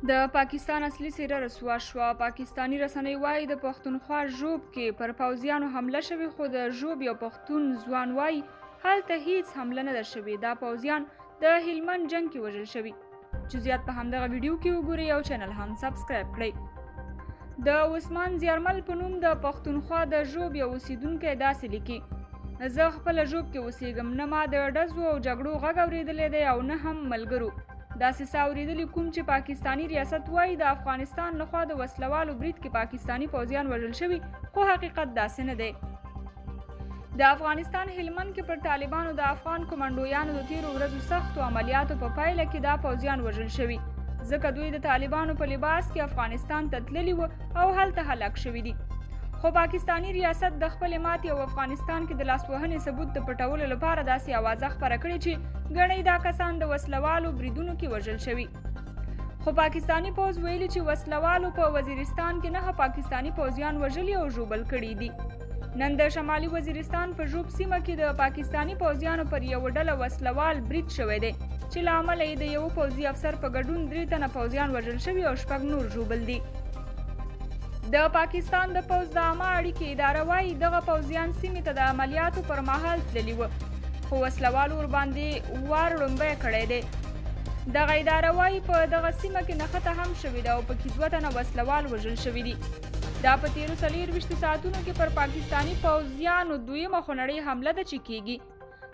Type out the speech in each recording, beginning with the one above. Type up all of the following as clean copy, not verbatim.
د پاکستان اصلي څېره رسوا شوه. پاکستاني رسنۍ وايي د پښتونخوا ژوب کې پر پوځیانو حمله شوې، خو د ژوب یو پښتون ځوان وايي هلته هیڅ حمله نه ده شوې، دا پوځیان د هلمند جنګ کې وژل شوي. جزئیات په همدغه ویډیو کې وګورئ او چینل هم سبسکرایب کړئ. د عثمان زیارمل په نوم د پښتونخوا د ژوب یو اوسیدونکی داسې لیکي: زه خپله ژوب کې اوسیږم، نه ما د ډزو او جګړو غږ اوریدلی دی او نه هم ملګرو داسې څه اورېدلي کوم چې پاکستاني ریاست وایي د افغانستان لخوا د وسلوالو برید کې پاکستاني پوځیان وژل شوي، خو حقیقت داسې نه دی. د افغانستان هلمند کې پر طالبانو د افغان کمانډویانو د تیرو ورځو سختو عملیاتو په پایله کې دا پوځیان وژل شوي، ځکه دوی د طالبانو په لباس کې افغانستان ته تللي وو او هلته هلاک شوي دي. خو پاکستاني ریاست د خپلې ماتې او افغانستان کې د لاسوهنې ثبوت د پټولو لپاره داسې اوازه خپره کړې چې ګڼي دا کسان د وسلوالو بریدونو کې وژل شوي. خو پاکستاني پوځ ویلي چې وسلوالو په وزیرستان کې 9 پاکستاني پوځیان وژلي او ژوبل کړي دي. نن د شمالي وزیرستان په ژوب سیمه کې د پاکستاني پوځیانو پر یوه ډله وسلوال برید شوی دی چې له امله یې د یوه پوځي افسر په ګډون 3 تنه پوځیان وژل شوي او 6 نور ژوبل دي. د پاکستان د پوځ د عامه اړیکې اداره وايي دغه پوځیان سیمې ته د عملیاتو پر مهال تللي وو، خو وسلوالو ورباندې وار ړومبی کړی دی. دغه اداره وايي په دغه سیمه کې نښته هم شوې ده او پکې 2 تنه وسلوال وژل شوي دي. دا په تیرو 24 ساعتونو کې پر پاکستاني پوځیانو دویمه خونړۍ حمله ده چې کیږي.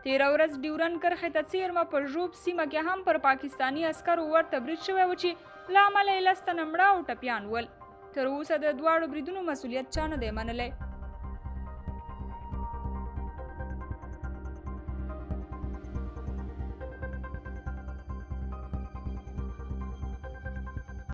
تیره ورځ ډیورن کرښې ته څیرمه په ژوب سیمه کې هم پر پاکستاني عسکرو ورته برید شوی و چې له امله یې 10 تنه مړه او ټپیان ول. تر اوسه د دواړو بریدونو مسولیت چا نه دی منلی.